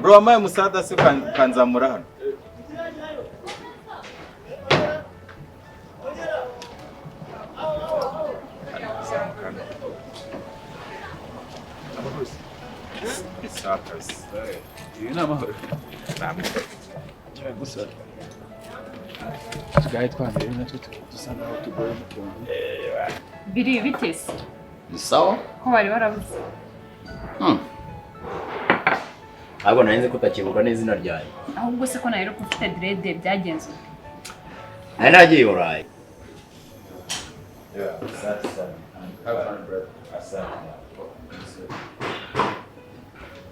Bro, wampaye umusada se ukanzamura hano? Sawa kabisa. Ibi ni amahoro. Ni amahoro. Gusa tugaye twambere natwe dusa naho tugoye mu tuntu. Biri bitese. Ni sawa? Ko wari warabuze. Ntabwo nari nzi ko utakibuka n'izina ryawe. Ahubwo se ko naheruka ufite dread byagenze ute? Nari nagiye i Burayi. Yeah, asante sana. Have fun, brother. Asante.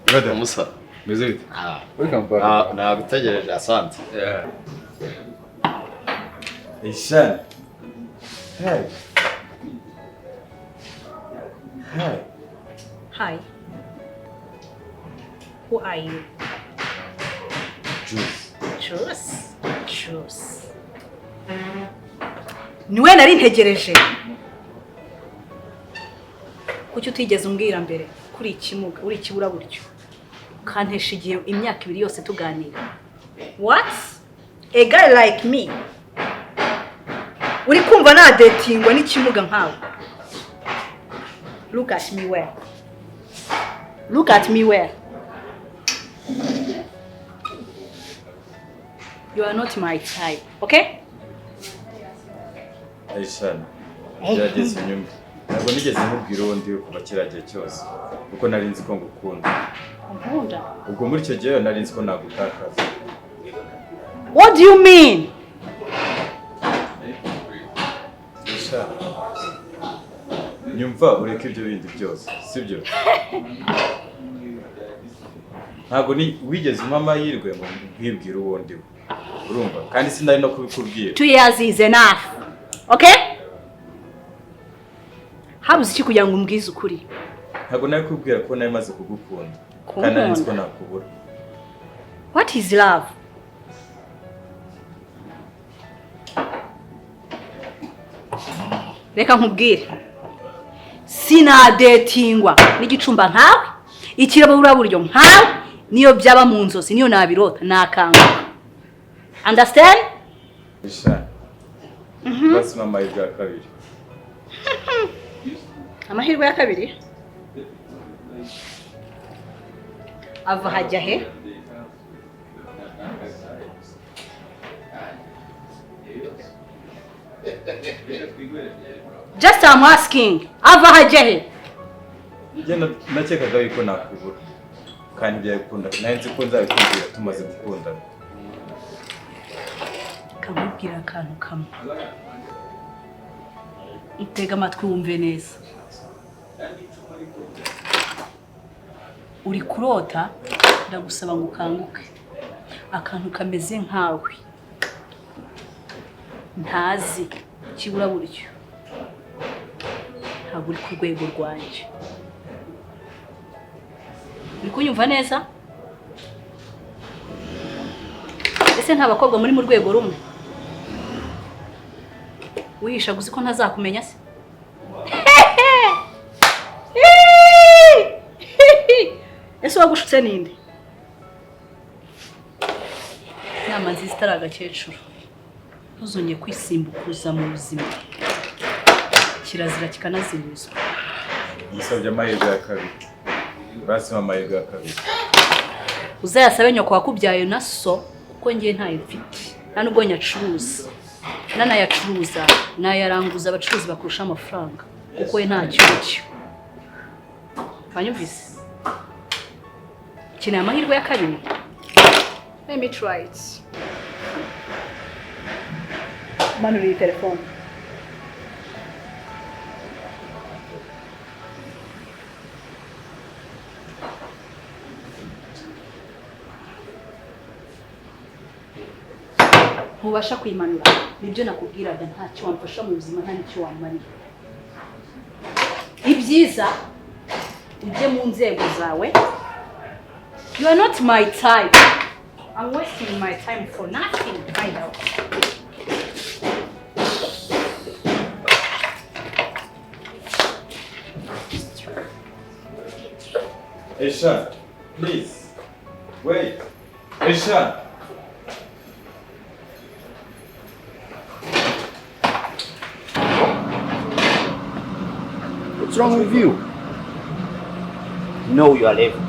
Brother, Musa. meze bite? Ah. Welcome back. Ah, nagutegereje, asante. Yeah. Ishan. Hey. Hey. Hi. Who are you? Juice. Juice. Juice. Niwe nari ntegereje. Kuki utigeze umbwira mbere kuri ikimuga, uri ikibura buryo? Ukantesha igihe imyaka ibiri yose tuganira. What? A guy like me. Uri kumva nadetingwa n'ikimuga nkawe. Look at me well. Look at me well. You are not my type, okay? Aisha, gerageza unyumve. Ntabwo nigeze nkubwira uwo ndiwe kuva kiriya gihe cyose, kuko nari nzi ko ngukunda. Unkunda? Ubwo muri icyo gihe nari nzi ko nagutakaza. What do you mean? Aisha, nyumva ureke ibyo bindi byose, sibyo? Ntabwo ni wigeze umpa amahirwe ngo nkwibwire uwo ndiwe. Urumva? Kandi sinari no kubikubwira. 2 years is enough. Okay? Habuze iki kugira ngo umbwize ukuri? Ntabwo nari kubwira ko nari maze kugukunda. Kandi nari nzi ko nakubura. What is love? Reka nkubwire. Sinadetingwa n'igicumba nkawe, ikirabura buryo nkawe, niyo byaba mu nzozi, niyo nabirota nakanguka. Understand? Isha. Basi mama amahirwe ya kabiri. Amahirwe ya kabiri? Ava hajya he? Just I'm asking. Ava hajya he? Njye nakekaga yuko nakubura. Kandi byakunda. Nari nzi ko nzabikubwira tumaze gukundana. Kamubwira akantu kamwe. Utega amatwi wumve neza. Uri kurota, ndagusaba ngo ukanguke. Akantu kameze nkawe. Ntazi kibura buryo. Ntabwo uri ku rwego rwanjye. Uri kunyumva neza? Ese nta bakobwa muri mu rwego rumwe? Wihisha gusa ko ntazakumenya se? Ese wagushutse ninde? Inama nziza itari agakecuru. Ntuzongere kwisimbukuza mu buzima. Kirazira kikanazirizwa. Musabye amahirwe ya kabiri. Basi amahirwe ya kabiri. Uzayasabe nyoko wakubyaye na so, kuko ngiye ntayo mfite. Nta nubwo nyacuruza. Nanayacuruza, nayaranguza abacuruzi bakurusha amafaranga, kuko we ntacyo cyo. Wanyumvise? Ukeneye amahirwe ya kabiri? Let me try it. Manura iyi telefone. Ntubasha kuyimanura. Nibyo nakubwiraga, ntacyo wamfasha mu buzima, nta n'icyo wamarira. Ibyiza ujye mu nzego zawe. You are not my type. I'm wasting my time for nothing. Find out. Esha, please. Wait, Esha. What's wrong with you? Know your level.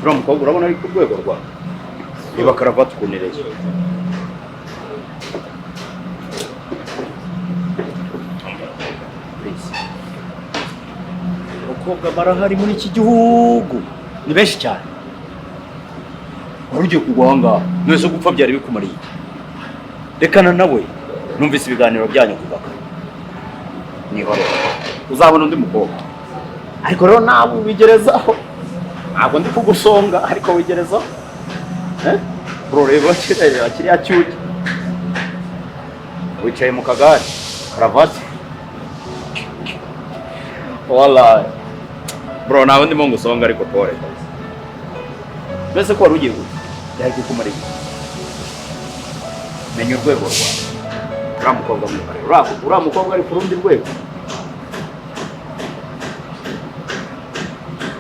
Uriya mukobwa urabona ari ku rwego rwawe. Reba karavati ukuntu ireshya. Please. Abakobwa barahari muri iki gihugu ni benshi cyane. Wari ugiye kugwa aha ngaha, mwese gupfa byari bikumariye iki? Rekana nawe, numvise ibiganiro byanyu kuva kare. Nihorere, uzabona undi mukobwa. Ariko rero nawe wigerezaho, ntabwo ndi kugusonga ariko wigerezaho. Eh? Bro, reba kiriya cyuki. Wicaye mu kagare, karavati. Wallahi. Bro, nawe ndimo ngusonga ariko pole kabisa. Mbese ko wari ugiye gupfa, byari kukumara iki? Menya urwego rwawe. Uriya mukobwa mwihorere. Uriya mukobwa ari ku rundi rwego.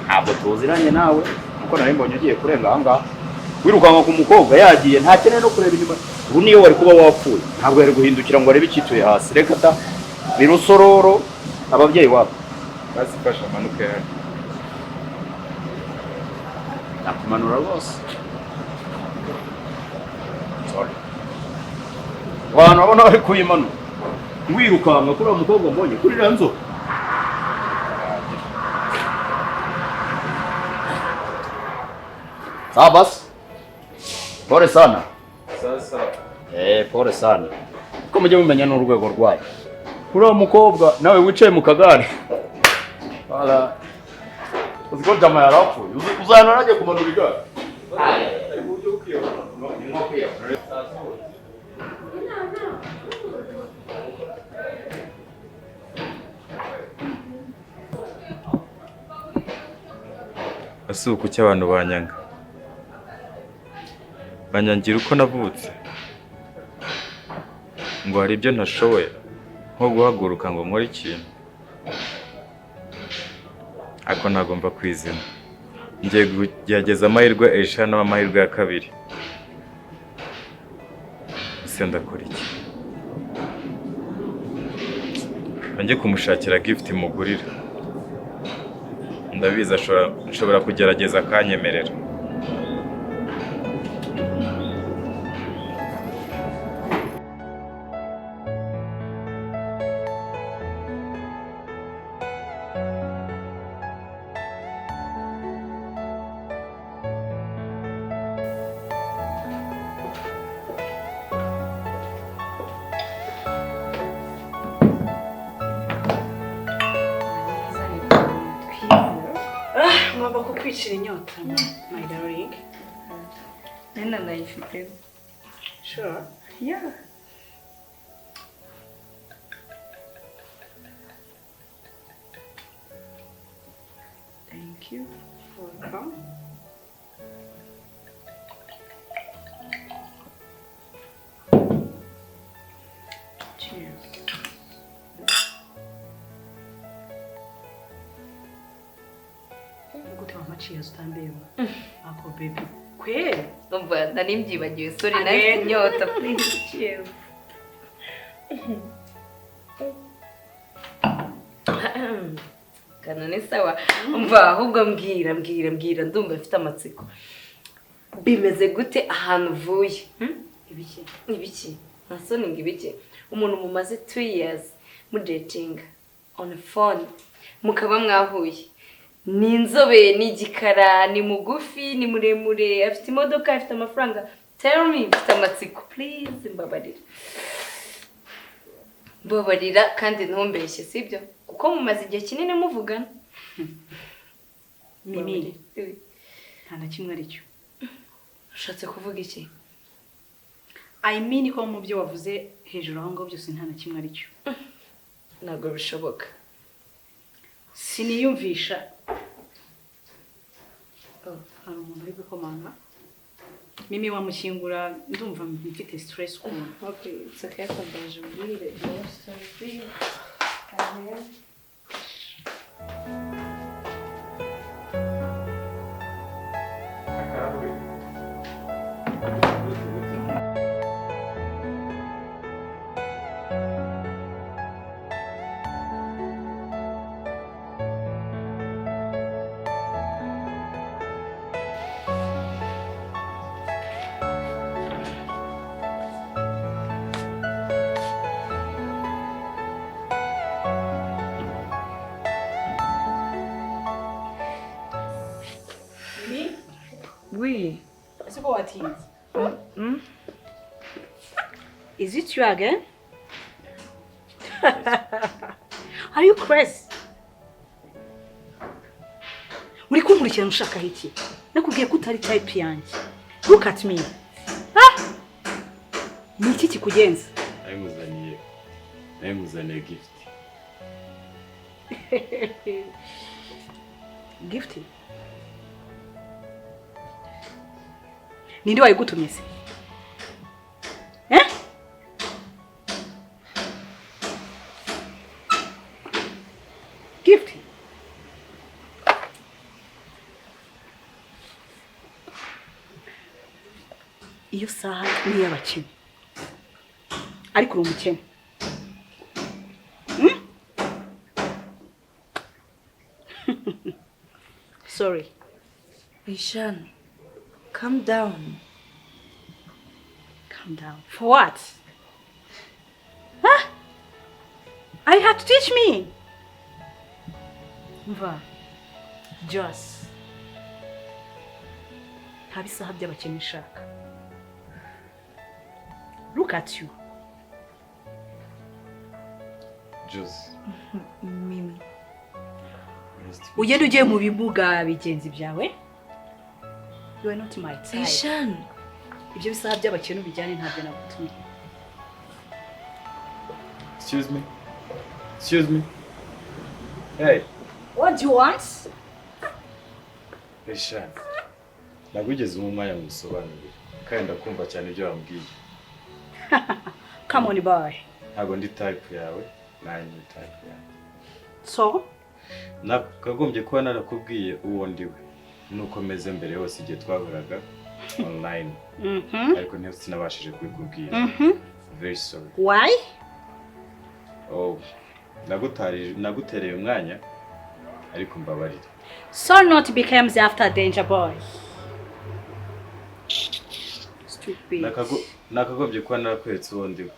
Ntabwo tuziranye nawe, kuko nari mbonye ugiye kurenga aha ngaha. Wirukanka ku mukobwa yagiye, ntakeneye no kureba inyuma. Ubu niyo wari kuba wapfuye, ntabwo yari guhindukira ngo arebe icyituye hasi. Reka da, ni rusororo ababyeyi wabo. Bazifasha amanuke hano. Nakumanura rwose. Sorry. Abantu babona bari kuyimanura. Wirukanka kuri uwo mukobwa mbonye kuri iriya nzoka. Sawa basi. Pole sana. Sasa. Pole sana. Ko mujye mumenya n'urwego rwayo. Uriya mukobwa nawe wicaye mu kagare. Wala. Uzi ko jama yarapfuye. Uzana najye kumanura igare. Ese uku kuki abantu banyanga? Banyangira uko navutse. Ngo hari ibyo ntashoboye, nko guhaguruka ngo nkore ikintu. Ariko ntagomba kwizina. Ngiye kugerageza amahirwe Esha n'amahirwe ya kabiri. Ese ndakora iki? Njye kumushakira gift mugurira. Ndabizi ashobora kugerageza akanyemerera. Ngomba kukwicira inyota, my darling. Nena ndayifite. Sure. Yeah. Thank you. Welcome. Cheers. Gute mama cheers utandeba. Ako baby. Kweli? Umva nari mbyibagiwe, sorry nari inyota, please cheers. Kana ni sawa. Umva ahubwo mbwira ndumva mfite amatsiko. Bimeze gute ahantu uvuye? Ibiki? Ibiki? Nta soni ngo ibiki? Umuntu mumaze 2 years mudating on phone mukaba mwahuye. Ni inzobe, ni igikara, ni mugufi, ni muremure, afite imodoka, afite amafaranga. Tell me, mfite amatsiko, please mbabarira. Mbabarira kandi ntumbeshye, sibyo? Kuko mumaze igihe kinini muvugana. Mimi, nta na kimwe aricyo. Ushatse kuvuga iki? I mean ko mu byo wavuze hejuru aho ngaho byose nta na kimwe aricyo. Ntabwo bishoboka. Siniyumvisha. Hari umuntu uri gukomanga. Mimi wamushyingura ndumva mfite stress ukuntu. Okay, it's okay, ndaje ubwire. Oui. Ese ko watinze? Is it you again? Are you crazy? Uri kunkurikirana ushaka iki? Nakubwiye ko utari type yanjye. Look at me. Ah! Ni iki kikugenza? Nayimuzaniye gift. Gift? Ninde wayigutumye se? Eh? Gift? Iyo saha ni iy'abakene. Ariko uri umukene. Sorry. Ishan, calm down. Calm down. For what? Huh? I have to teach me. Mva. Just. Nta bisaha by'abakene nshaka. Look at you. Just. Mimi. Ugenda ugiye mu bibuga bigenzi byawe. You are not my type. Ishan. Ibyo bisaha by'abakene ubijyane ntabyo nagutumye. Excuse me. Excuse me. Hey. What do you want? Ishan. Nagugeze mu mwanya ngusobanurire. Kandi ndakumva cyane ibyo wambwiye. Come on boy. Ntabwo ndi type yawe, nanjye ndi type yawe. So? Nakagombye kuba narakubwiye uwo ndiwe. Nuko meze mbere yose igihe twahuraga online. Ariko niyo sinabashije kubikubwira. Very sorry. Why? Oh, nagutereye umwanya ariko mbabarira. So not becomes after danger boy. Stupid. Nakagombye kuba narakweretse uwo ndiwe.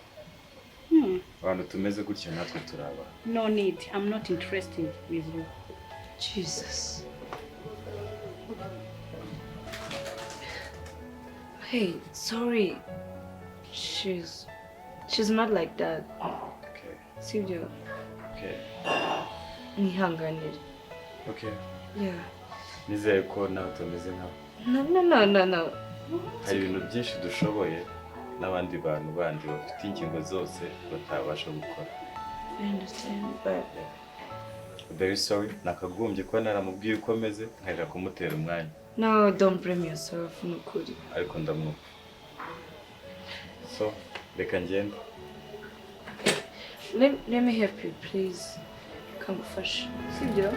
Abantu tumeze gutya natwe turaba. No need. I'm not interested with you. Jesus. Hey, sorry. She's not like that. Okay. Sibyo. Okay. Nihanganire. Okay. Yeah. Nizeye ko nawe utameze nkawe. No. Hari ibintu byinshi dushoboye n'abandi bantu bandi bafite ingingo zose batabasha gukora. I understand, but yeah. Very sorry. Nakagombye kuba naramubwiye uko ameze nkarira kumutera umwanya. No, don't blame yourself, nukuri. Ariko ndamwumva. So, reka ngende. Let me help you, please. Kamufasha. Sibyo?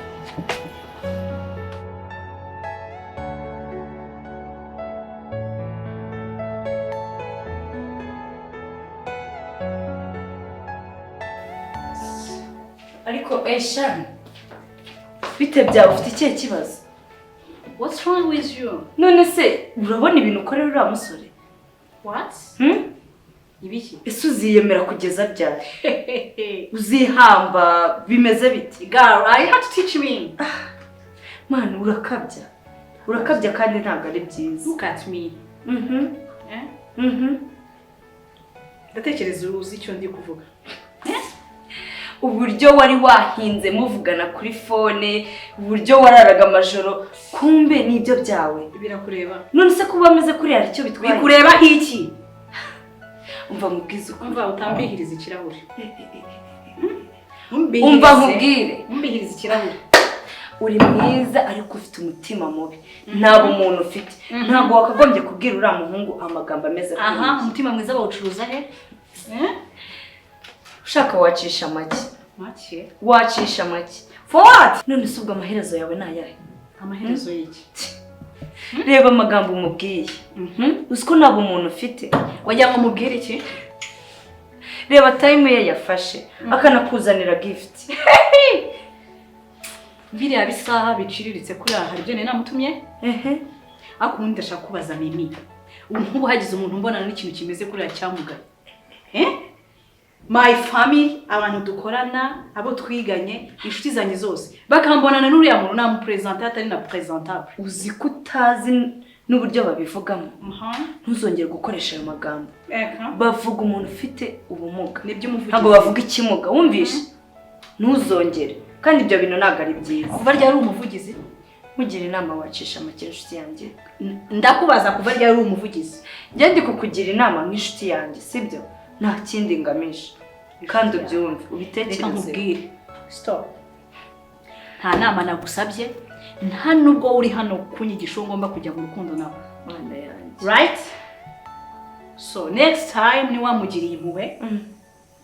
Ariko Eshan, bite byawe ufite ikihe kibazo? What's wrong with you? None se urabona ibintu ukorera uriya musore? What? Ibiki? Ese uziyemera kugeza ryari? Uzihamba bimeze biti? Girl, I have to teach me. Man, urakabya. Urakabya kandi ntabwo ari byiza. Look at me. Ndatekereza uzi icyo ndi kuvuga. Uburyo wari wahinze muvugana kuri phone, uburyo wararaga amajoro, kumbe nibyo byawe. Birakureba. None se kuba ameze kuri hari icyo bitwaye? Bikureba iki? Umva mubwize ukuri. Umva utambihiriza ikirahure. Umva nkubwire. Umbihiriza ikirahure. Uri mwiza ariko ufite umutima mubi. Ntabwo umuntu ufite. Ntabwo wakagombye kubwira uriya muhungu amagambo ameze kuriya. Aha, umutima mwiza bawucuruza he? Ushaka wacisha make. Make? Wacisha make. For what? None se ubwo amaherezo yawe ni ayahe? Amaherezo y'iki? Reba amagambo umubwiye. Uzi ko ntabwo umuntu ufite. Wagira ngo mubwire iki? Reba time ye yafashe akanakuzanira gift. Biriya bisaha biciriritse kuri aha hari ibyo nari namutumye? Ariko ubundi ndashaka kubaza Mimi. Ubu nk'ubu hagize umuntu mbonana n'ikintu kimeze kuriya cyamugaye. My family, abantu dukorana, abo twiganye, inshuti zanjye zose bakambonana n'uriya muntu namupresenta atari na presentable. Uzi ko utazi n'uburyo babivugamo. Ntuzongere gukoresha ayo magambo. Bavuga umuntu ufite ubumuga. Nibyo umuvugizi. Ntabwo bavuga ikimuga, wumvishe? Ntuzongere. Kandi ibyo bintu ntabwo ari byiza. Kuva ryari umuvugizi? Mugira inama wacisha make inshuti yanjye. Ndakubaza kuva ryari umuvugizi? Njye ndi kukugira inama nk'inshuti yanjye, sibyo? Nta kindi ngamije. Kandi ubyumve, ubitekereze. Reka nkubwire. Stop. Nta nama nagusabye, nta nubwo uri hano kunyigisha uwo ngomba kujya mu rukundo nawe. Mana yanjye. Right? So next time ni wamugiriye impuhwe,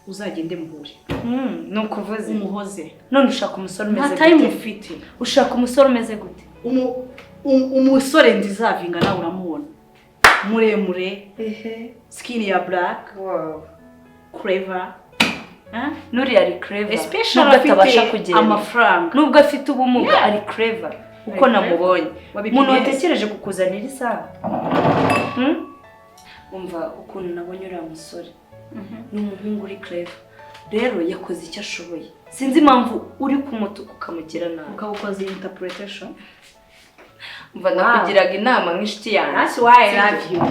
uzagende muhure. Nukuvuze. Umuhoze. None ushaka umusore umeze gute? Nta time ufite. Ushaka umusore umeze gute? Umusore ndizavinga nawe uramubona. Muremure. Skin ya black. Wow. Clever. Nuri ari clever. Especially atabasha kugira amafaranga. Nubwo afite ubumuga ari clever. Uko namubonye. Umuntu watekereje kukuzanira isaha. Umva ukuntu nabonye uriya musore. Ni umuhungu uri clever. Rero yakoze icyo ashoboye. Sinzi impamvu uri kumutuka ukamugira nabi. Ukawukoze interpretation. Umva nakugiraga inama nk'inshuti yanjye. That's why I love you.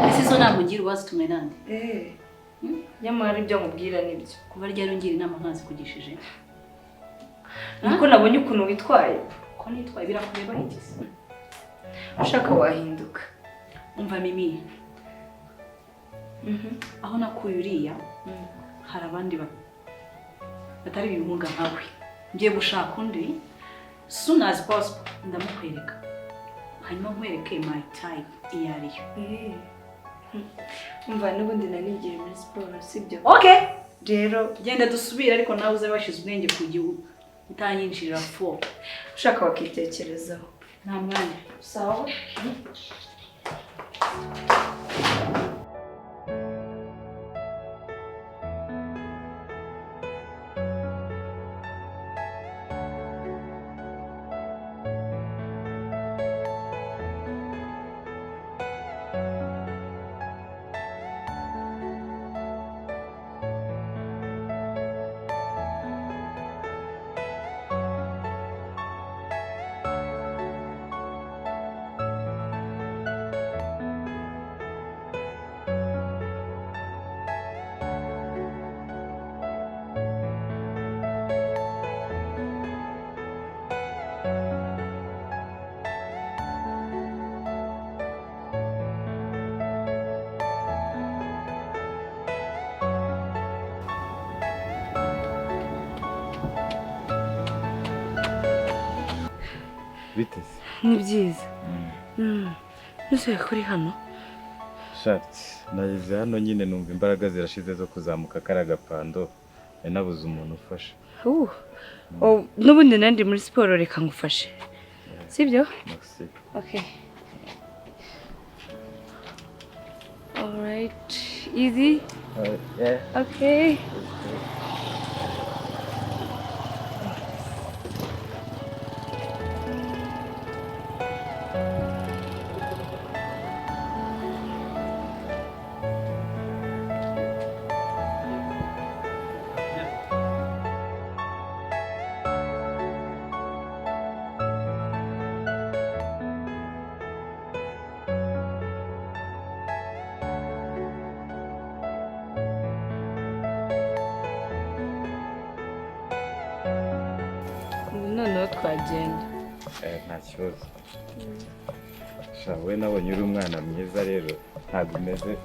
Ese zo namugira ubazitumwe nande? Nyamara ibyo mubwira nibyo. Kuva ryari ungira inama ntazi kugishije? Nuko nabonye ukuntu witwaye. Ko nitwaye birakureba iki se? Ushaka wahinduka. Umva Mimi. Aho nakuye uriya hari abandi batari ibimuga nkawe. Ngiye gushaka undi soon as possible ndamukwereka. Hanyuma nkwereke my type iyo ariyo. Umva n'ubundi nanigiye muri siporo sibyo? Okay. Rero genda dusubire ariko nawe uze washize ubwenge ku gihugu utanyinjirira fo. Ushaka wakitekerezaho. Nta mwanya. Sawa. Biteze. Ni byiza. Ntusuye kuri hano. Shatse, nageze hano nyine numva imbaraga zirashize zo kuzamuka kara gapando, nabuze umuntu ufasha. N'ubundi nandi muri siporo reka ngufashe. Sibyo? Merci. Okay. All right. Easy? Yeah. Okay. Noneho twagenda. Nta kibazo. Sha we nabonye uri umwana mwiza rero ntabwo umeze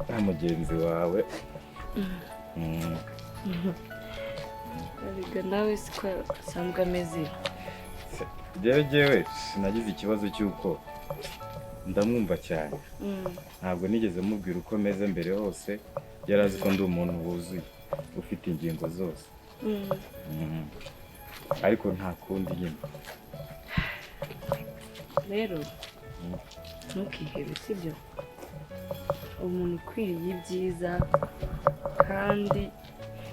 nka mugenzi wawe. Erega nawe siko asanzwe ameze. Jewe nagize ikibazo cy'uko ndamwumva cyane. Ntabwo nigeze mubwira uko meze mbere hose, yari azi ko ndi umuntu wuzuye ufite ingingo zose. Ariko nta kundi nyine. Rero ntukihebe, sibyo? Umuntu ukwiriye ibyiza, kandi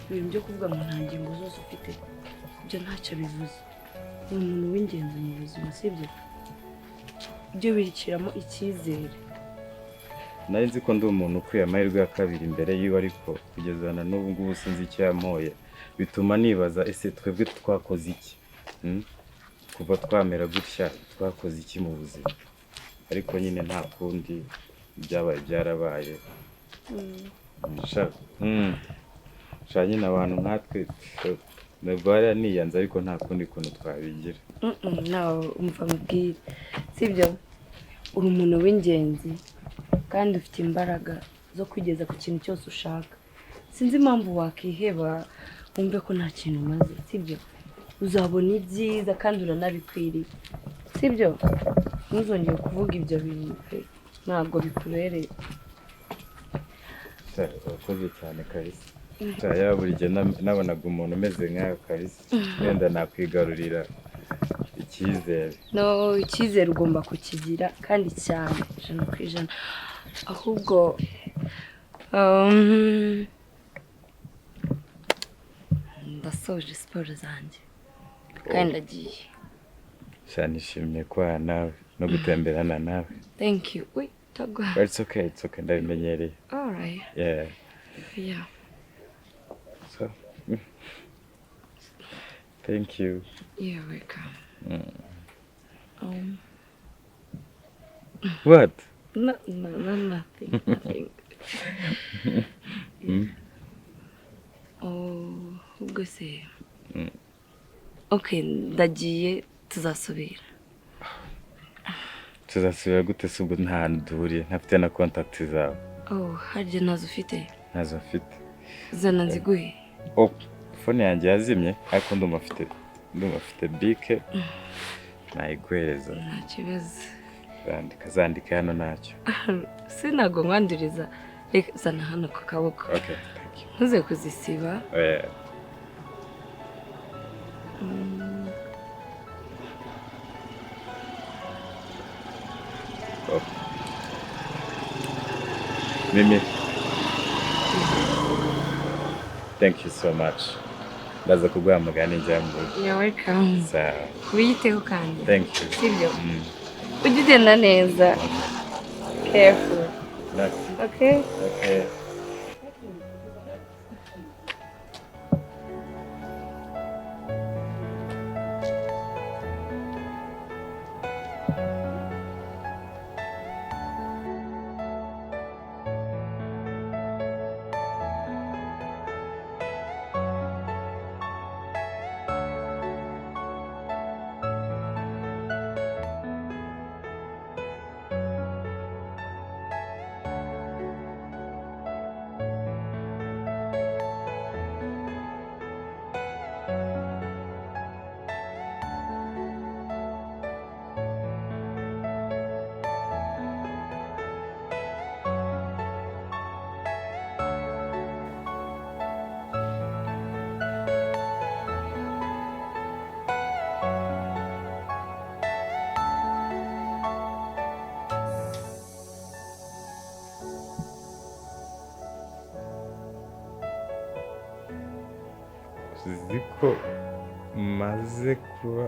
ibintu byo kuvuga ngo nta ngingo zose ufite, ibyo ntacyo bivuze. Ni umuntu w'ingenzi mu buzima, sibyo? Ibyo birikiramo icyizere. Nari nzi ko ndi umuntu ukwiye amahirwe ya kabiri imbere yiwe, ariko kugeza na n'ubu ngubu sinzi icyo yampoye. Bituma nibaza, ese twebwe twakoze iki? Kuva twamera gutya twakoze iki mu buzima? Ariko nyine nta kundi, byabaye byarabaye. Sha nyine abantu nkatwe nabwo niyanze, ariko nta kundi kuntu twabigira. Nawe umva mubwire, sibyo? Uri umuntu w'ingenzi kandi ufite imbaraga zo kwigeza ku kintu cyose ushaka. Sinzi impamvu wakiheba wumve ko nta kintu umaze, sibyo? Uzabona ibyiza kandi uranabikwiriye, sibyo? Ntuzongere kuvuga ibyo bintu pe, ntabwo bikubereye. Urakoze cyane kabisa. Yaba buri gihe nabonaga umuntu umeze nkawe kabisa, wenda nakwigarurira icyizere. No, icyizere ugomba kukigira kandi cyane, 100%. Ahubwo ndasoje siporo zanjye kandi ndagiye. Sha nishimiye kubana nawe no gutemberana nawe. Thank you. Ui, tagwa. It's okay, it's okay, ndabimenyereye. All right. Yeah. Yeah. So, thank you. You're welcome. What? No, no, no, nothing, nothing. Oh, ubwo se. Okay, ndagiye, tuzasubira. Tuzasubira gute se ubwo nta hantu duhuriye, ntafite na contact zawe? Oh, harya ntazo ufite? Ntazo mfite. Zana nziguhe. Oh, phone yanjye yazimye, ariko ndumva mfite bike nayiguhereza. Nta kibazo. Zandika hano ntacyo. Sinago nkwanduriza. Reka zana hano ku kaboko. Okay, thank you. Ntuze kuzisiba. Yeah. Oh. Mimi, thank you so much. Ndaza kuguhamagara ninjya mu rugo. You're welcome. Sawa. Wiyiteho kandi. Thank you. Sibyo? Ujye ugenda neza. Careful. Okay? Okay. Uzi ko maze kuba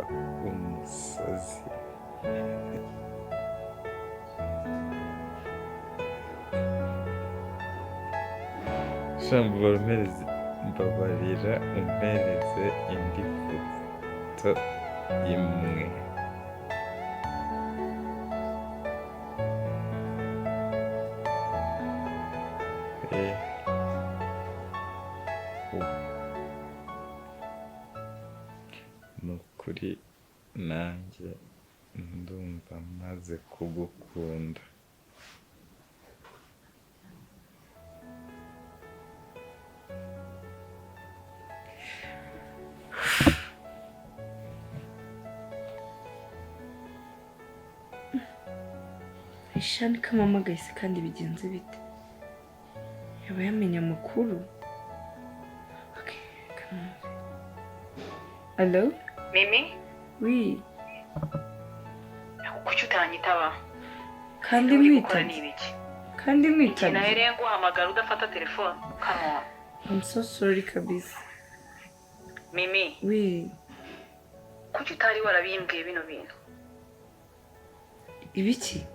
umusazi. Mbabarira umpereze indi foto imwe. Nukuri nanjye ndumva maze kugukunda. Ishani kamamagaye se kandi bigenze bite? Yaba yamenye amakuru? Okay, kamamagaye. Allo? Mimi? Oui. Kuki utanyitaba? Kandi Ibintu uri gukora nkwitabye. ni ibiki? Kandi Igihe nkwitabye. nahereye nguhamagara udafata telefone. Come on. I'm so sorry kabisa. Mimi, Oui. kuki utari warabimbwiye bino bintu? Ibiki?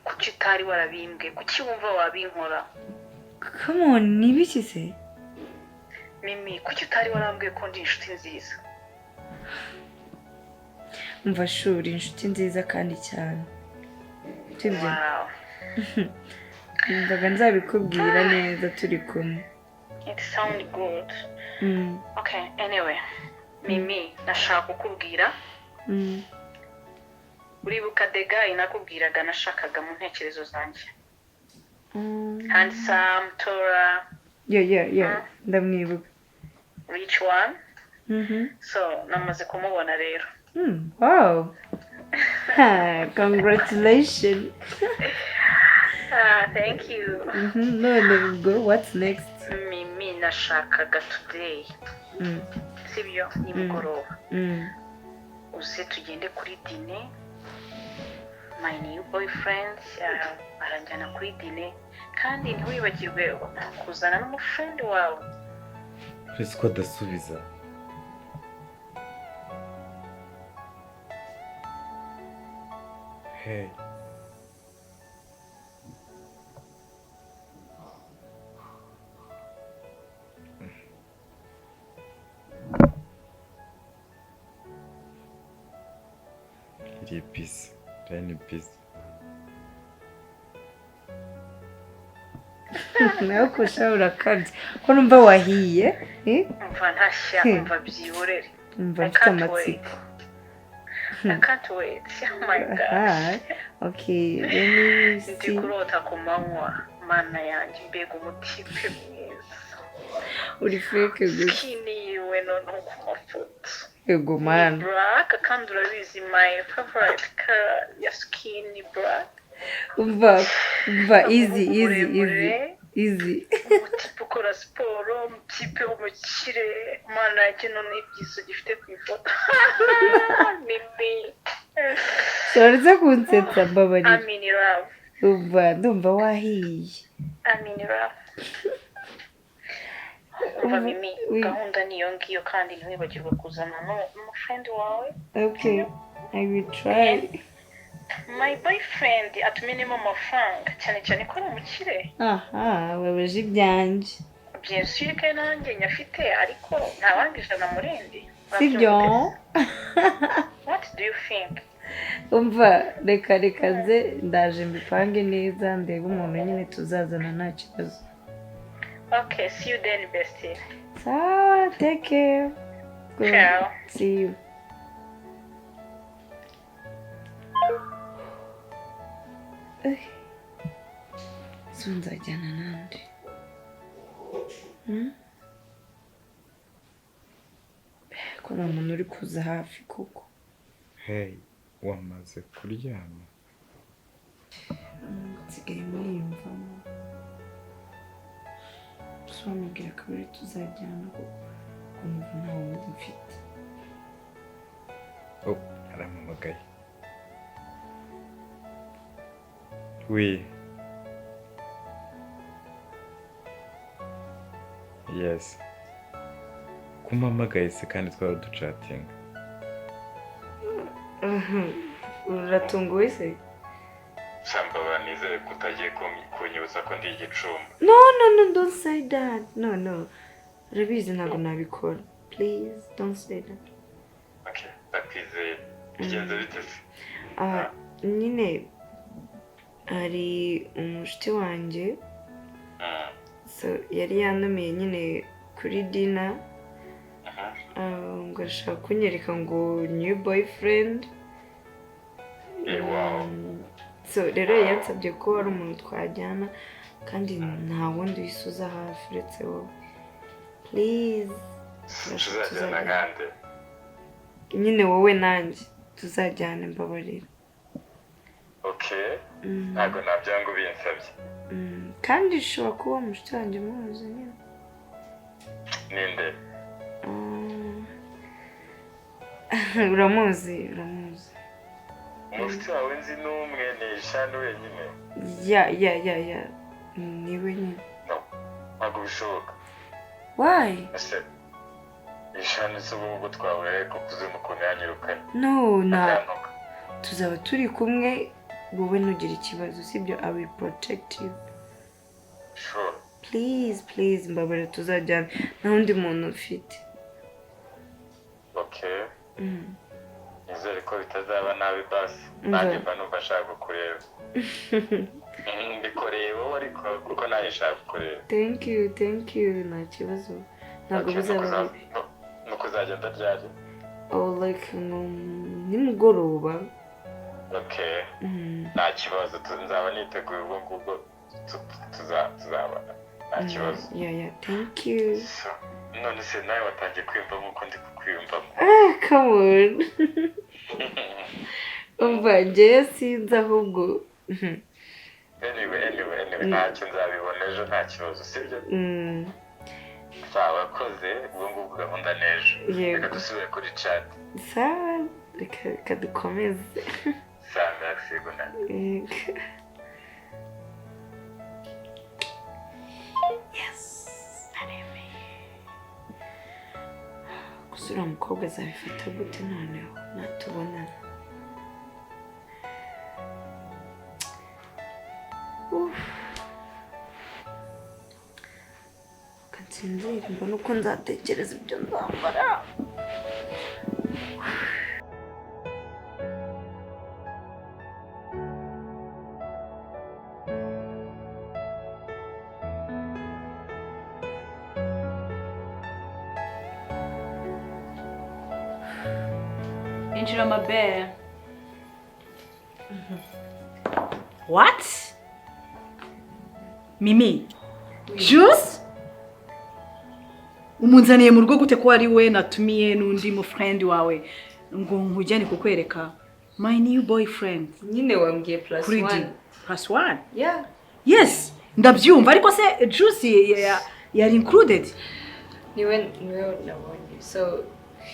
Kuki utari warabimbwiye? Kuki wumva wabinkora? Come on, ni ibiki se? Mimi, kuki utari warambwiye ko ndi inshuti nziza? Umva shuri, inshuti nziza kandi cyane. Sibyo? Wow. Numvaga nzabikubwira neza turi kumwe. It sound good. Okay, anyway. Mimi, nashaka kukubwira. Uribuka the guy nakubwiraga nashakaga mu ntekerezo zanjye? Handsome, Tora, Yeah. Ndamwibuka. Rich one. So, namaze kumubona rero. Wow. Ha, congratulations. Ah, thank you. None ubwo what's next? Mimi, nashakaga today. Sibyo, nimugoroba. Uze tugende kuri dine. My new boyfriend aranjyana kuri dine, kandi ntiwibagirwe kuzana n'umufriend wawe. Uretse ko adasubiza. Hey. Iri busy. Line busy. Nawe kusha urakabye ko numva wahiye, eh? Umva ntashya, umva byihorere. Umva I mfite can't wait. amatsiko. I can't wait. Oh my gosh. Aha, okay, let me Ndi see. kurota ku manywa. Mana yanjye, mbega umutipe mwiza. Uri fake gusa. Skin yiwe noneho ku mafoto. Yego mana. Black, kandi urabizi my favorite color ya skin ni black. Umva, umva, easy, easy, easy, Muremure. easy. Umutipe ukora siporo, umutipe w'umukire. Mana yanjye, none ibyiso gifite ku ifoto. Mimi. Ushobora kunsetsa, mbabarira. I'm in love. Umva, ndumva wahiye. I'm in love. Umva Mimi, Oui. gahunda ni iyo ngiyo, kandi ntiwibagirwe kuzana n'umufriend wawe. Okay, I will try. My boyfriend atumenemo amafaranga, cyane cyane ko ari umukire. Aha, babaje ibyanjye. Bien sûr que nanjye nyafite, ariko ntawanga ijana mu rindi. Sibyo? What do you think? Umva, reka reka nze ndaje mbipange neza, ndebe umuntu nyine tuzazana, nta kibazo. Okay, see you then, bestie. Sawa, take care. Good. Ciao. See you. Eh. So nzajyana nande? Hmm? Ko nta muntu uri kuza hafi koko. Hey, wamaze kuryama? Nsigaye mwiyumvamo. So wamubwira ko ari tuzajyana kuko kumva nta wundi mfite. Oh, arampamagaye. Oui. Yes. Kumpamagaye se kandi twaba ducatinga? Uratunguwe se? Shambaba, nizere ko utagiye kunyibutsa ko ndi igicumbi. No, no, no, don't say that. No, no. Urabizi ntabwo nabikora. Please, don't say that. Okay, ndakwizeye. Bigenze bite se? Ah, nyine hari umushuti wanjye, so yari yantumiye nyine kuri dina, ngo arashaka kunyereka ngo new boyfriend. Wow. So rero yari yansabye ko hari umuntu twajyana, kandi nta wundi wisuza hafi uretse wowe. Please. Tuzajyana Tuzajyana. nkande? Nyine wowe nanjye tuzajyane, mbabarira. Okay. Ntabwo nabyanga ubinsabye. Kandi ushobora kuba umushuti wanjye umuzi nyine. Ninde? Uramuzi, uramuzi. Umushuti wawe nzi n'umwe ni Ishani wenyine. Yeah, niwe nyine. No, ntabwo bishoboka. Why? Ese Ishani se ubu ngubu twahurira ko kuzima ukuntu yanyirukanye? No, na Akantuka. Tuzaba turi kumwe, wowe ntugire ikibazo, sibyo? I will protect you. Sure. Please, please, mbabarira tuzajyana, nta wundi muntu ufite. Okay. Nizere ko bitazaba nabi basi. Nanjye mba numva nshaka kukureba. Mbikoreye wowe ariko kuko nanjye nshaka kukureba. Thank you, thank you, nta kibazo, ntabwo Okay, bizaba bibi. Nuko uzagenda ryari? Oh, like nimugoroba. Okay. Nta kibazo, nzaba niteguye ubwo ngubwo tuzabana. Nta kibazo. Yeah, thank you. So, none se nawe watangiye kwiyumvamo uko ndi kukwiyumvamo? Ah, come on. Umva, njyewe sinzi ahubwo. Anyway, ntacyo, nzabibona ejo, nta kibazo, sibyo? Sawa, wakoze, ubwo ngubwo gahunda n'ejo. Yego. Reka dusubire kuri chat. Sawa, reka dukomeze. Sawa, merci, good night. Yego. Yes, aremeye. Gusa uriya mukobwa azabifata gute noneho natubonana? Uff. Reka nsinzire mbone uko nzatekereza ibyo nzambara. Injira, mabere. What? Mimi? Juice? Umunzaniye mu rugo gute ko ari we natumiye n'undi mu friend wawe ngo nkujyane kukwereka my new boyfriend? Nyine wambwiye plus Kuri one. D. Plus one? Yeah. Yes, ndabyumva, ariko se Juice yari included? Niwe nabonye, so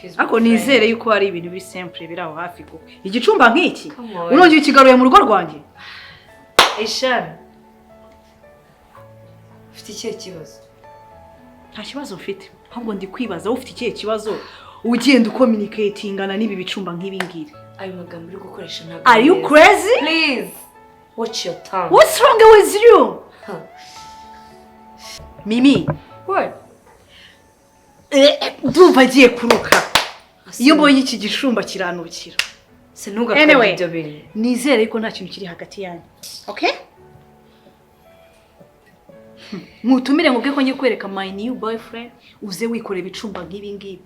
he's my Ariko friend. nizere yuko hari ibintu biri simple biri aho hafi, kuko igicumba nk'iki Come on. urongeye ukigaruye mu rugo rwanjye. Ishani, ufite ikihe kibazo? Nta kibazo mfite, ahubwo ndi kwibaza wowe ufite ikihe kibazo ugenda ucommunicatingana n'ibi bicumba nk'ibi ngibi. Ayo magambo uri gukoresha ntabwo Are you meza. crazy? Please watch your tongue. What's wrong with you, Mimi? What? Ndumva agiye kuruka iyo mbonye iki gicumba kiranukira. Se ntugakore Anyway. ibyo bintu. Nizere ko nta kintu kiri hagati yanyu, okay? Nkutumire ngo ko ngiye kwereka my new boyfriend, uze wikorera ibicumba nk'ibi ngibi,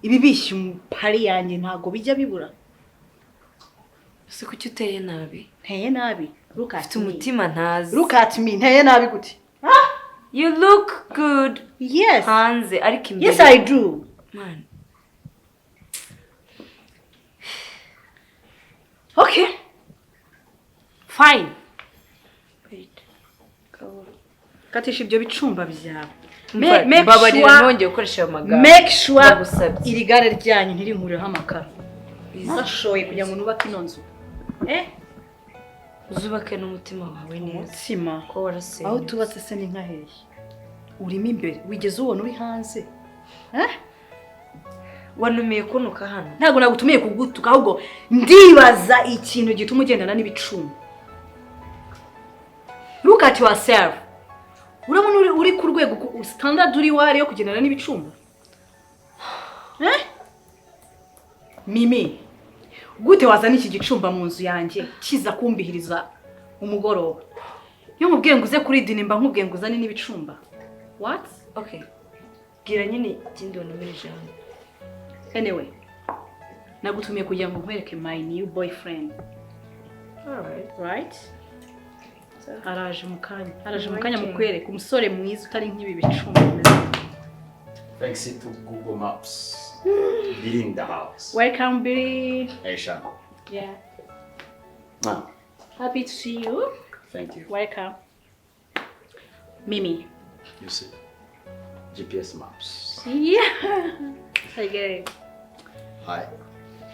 ibi bishya pari yanjye ntabwo bijya bibura. Ese kuki uteye nabi? Nteye nabi? Look at Ufite me. umutima ntazi. Look at me, nteye nabi gute? You look good Yes. hanze, ariko imbere Yes, I do. Man. Okay, fine. Wait. Gahoro. Katisha ibyo bicumba byawe. Mva, Make mbabarira, sure- ntongeye gukoresha ayo magambo. Make sure Ndagusabye. iri gare ryanyu ntirinkureho amakaro. Narashoye kugira ngo nubake ino nzu, eh. Uzubake n'umutima wawe neza. Umutima? Ko warasenyutse. Aho tubatse se ni nka hehe? Urimo imbere, wigeze ubona uri hanze, eh? Wanumiye kunuka hano. Ntabwo nagutumiye kugutuka, ahubwo ndibaza ikintu gituma ugendana n'ibicumbi. Look at yourself, urabona uri ku rwego standard uri wari yo kugendana n'ibicumba, eh? Mimi, gute wazana iki gicumba mu nzu yanjye kiza kumbihiriza umugoroba? Iyo nkubwiye ngo uze kuri dîner, mba nkubwiye ngo uzane n'ibicumba? What? Okay, bwira nyine ikindi wanumirije hano. Anyway, nagutumiye kugira ngo nkwereke my new boyfriend. Alright. Right, araje mu kanya, araje mu kanya mukwereka umusore mwiza utari nk'ibi bicumba bimeze. Thanks to Google Maps. Billy in the house. Welcome, Billy. Hey, Shan. Yeah. Ah, Happy to see you. Thank you. Welcome, Mimi. You see, GPS maps. Yeah, I get it. Hi.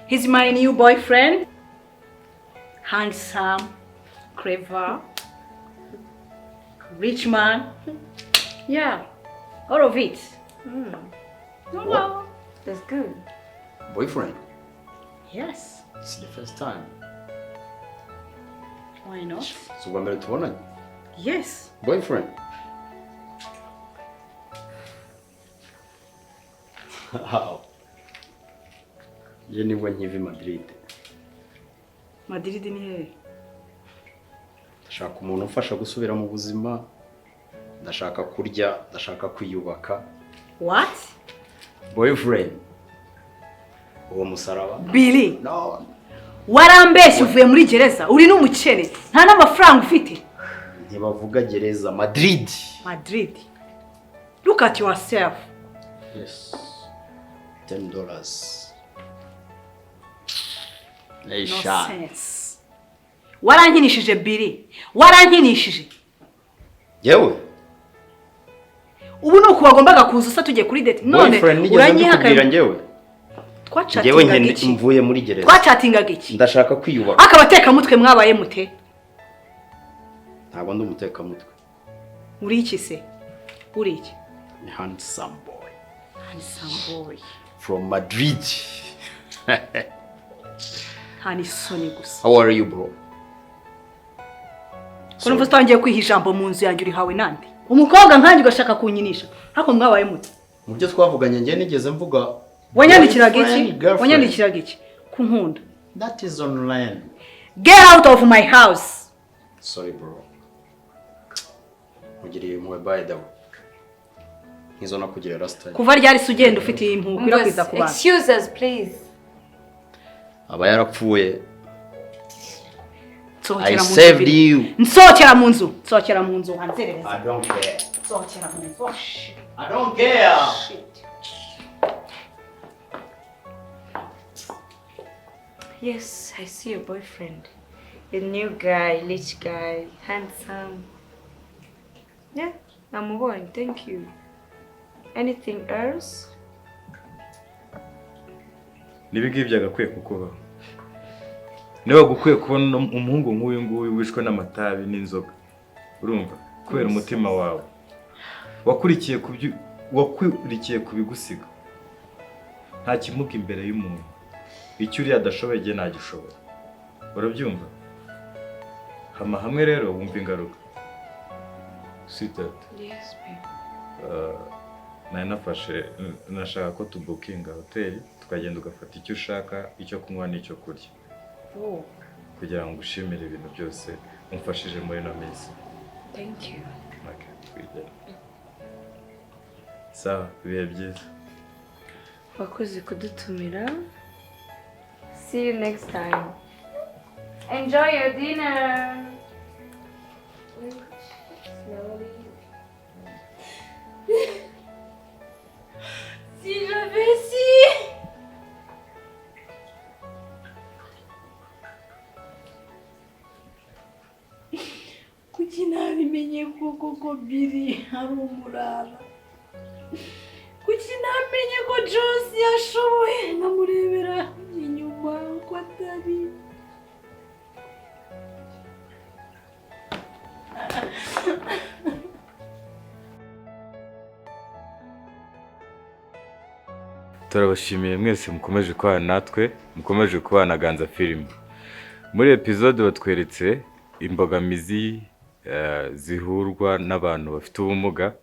He's my new boyfriend. Handsome, clever, rich man. Yeah, all of it. No, no. That's good. Boyfriend? Yes. It's the first time. Why not? Si ubwa mbere tubonanye? Yes. Boyfriend? How? Njye nibwo nkiva i Madrid. Madrid ni hehe? Ndashaka umuntu umfasha gusubira mu buzima. Ndashaka kurya, ndashaka kwiyubaka. What? Boyfriend. Uwo musaraba. Billy. No. Warambeshye, uvuye muri gereza, uri n'umukene, nta n'amafaranga ufite. Ntibavuga gereza, Madrid. Madrid. Look at yourself. Yes. $10. No Eisha. sense. Warankinishije, Billy. Warankinishije. Yewe. Ubu ni uku wagombaga kuza usa tugiye kuri date. None Boyfriend nigeze mbikubwira njyewe? Njyewe Twachatingaga nkene iki? mvuye muri gereza. Twachatingaga iki? Ndashaka kwiyubaka. Akabatekamutwe mwabaye mute? Ntabwo ndi umutekamutwe. Uri iki se? Uri iki? Ni handsome boy. Handsome boy. From Madrid. Nta n'isoni gusa. How are you, bro? Ko numva utangiye kwiha ijambo mu nzu yanjye, urihawe nande? Umukobwa nkanjye ugashaka kunyinisha. Ariko mwabaye mute? Mu byo twavuganye njye nigeze mvuga Wanyandikiraga iki? boyfriend, girlfriend. Wanyandikiraga iki? Kunkunda. That is online. Get out of my house. Sorry, bro. Mugiriye impuhwe, by the way. Nkizo nakugiriye last time. Kuva ryari se ugenda ufite iyi mpuhwe ukwirakwiza ku bantu? Excuse us, please. Aba yarapfuye. Nsohokera I mu nzu, saved Billy. you. Nsohokera mu nzu. Nsohokera mu nzu, hanzerereza. I don't care. Nsohokera mu nzu. Oh, shit. I don't care. Shit. Yes, I see your boyfriend. A new guy, rich guy, handsome. Yeah, namubonye. Thank you. Anything else? Niba ngibi byagakwiye kukubaho, niba wagukwiye kubona umuhungu nk'uyu nguyu wishwe n'amatabi n'inzoga, urumva, kubera umutima wawe wakurikiye ku byo wakurikiye ku bigusiga. Nta kimuga imbere y'umuntu, icyo uriya adashoboye jye nagishobora, urabyumva? Hama hamwe rero wumva ingaruka, sweetheart. Yes, babe. Nari nafashe, nashaka ko tubookinga hoteli, tukagenda ugafata icyo ushaka, icyo kunywa n'icyo kurya, Oh, kugira ngo ushimire ibintu byose umfashije muri ino minsi. Thank you. Okay, twigere. Sawa, ibihe byiza. Wakoze kudutumira. See you next time. Enjoy your dinner. Slowly. Si j'avais su. Kuki ntabimenye koko ko Billy ari umurara? Kuki ntamenye ko Josi yashoboye nkamurebera inyuma uko atari? Turabashimiye mwese mukomeje kubana natwe, mukomeje kubana Ganza Filime. Muri episode batweretse imbogamizi zihurwa n'abantu bafite ubumuga,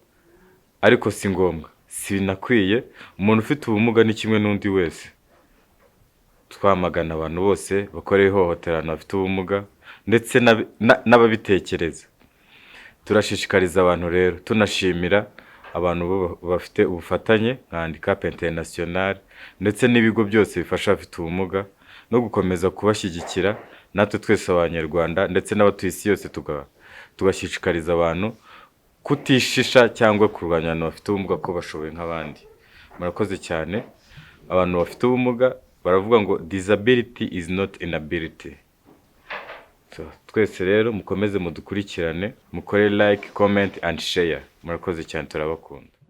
ariko si ngombwa, sinakwiye. Umuntu ufite ubumuga ni kimwe n'undi wese. Twamagana abantu bose bakorera ihohotera abantu bafite ubumuga ndetse n'ababitekereza. Turashishikariza abantu rero, tunashimira abantu bafite ubufatanye nka Handicap International ndetse n'ibigo byose bifasha abafite ubumuga no gukomeza kubashyigikira. Natwe twese Abanyarwanda ndetse n'abatuye isi yose tugashishikariza abantu kutishisha cyangwa kurwanya abantu bafite ubumuga, ko bashoboye nk'abandi. Murakoze cyane. Abantu bafite ubumuga baravuga ngo "Disability is not inability." So, twese rero mukomeze mudukurikirane, mukore like, comment and share. Murakoze cyane, turabakunda.